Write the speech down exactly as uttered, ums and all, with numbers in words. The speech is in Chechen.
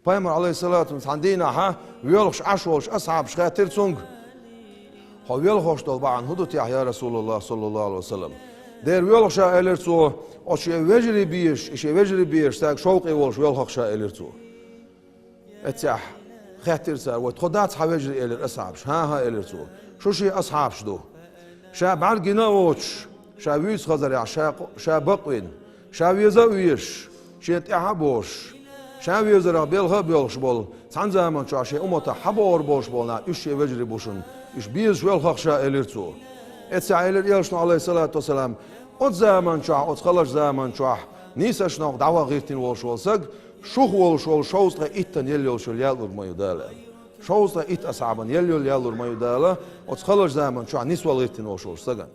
Пайхамар, алейхиссалату, цхьан дийнахьа воьлхуш Ӏаш волчу асхьабаша хаьттира цуьнга: «Хьо воьлхуш долу бахьана хӀун ду техьа, я Расулаллах, саллаллаху алейхи ва саллам?» «Дера воьлхуш», — элира цо, — «оцу шен вежарий безаш, и шен вежарий безаш стаг шовкъе волуш воьлхуш», — элира цо. Эццехь хаьттира цара: «Вай, тхо дац хьан вежарий?» — элира асхьабаша. «ХӀан-хӀа», — элира цо. «Шу шен асхьабаш ду. Ша бӀаьргина а воцуш, ша вуьйцу хазарехь, ша, ша бакъвина, ша веза а везаш, шена тӀаьхьа а бозуш, ша везарах белха а боьлхуш болу, цхьана заман чохь шен умматах хьан богӀур болуш болу нах, уьш шен вежарий бу шуна, уьш безаш воьлхуш», — элира цо. Эццехь элира элчано, алейхиссалату вассалам: «Оцу заман чохь, оцу халачу заман чохь нийсачу новкъа дӀаваха гӀиртина волуш волу стаг, шух волуш волу шовзткъе иттан елла йолуш йолу ял лур ма ю Дала». Шовзткъе итт асхьабан елла йолу ял лур ма ю Дала оцу халачу заман чохь нисвала гӀиртина волуш волчу стагана.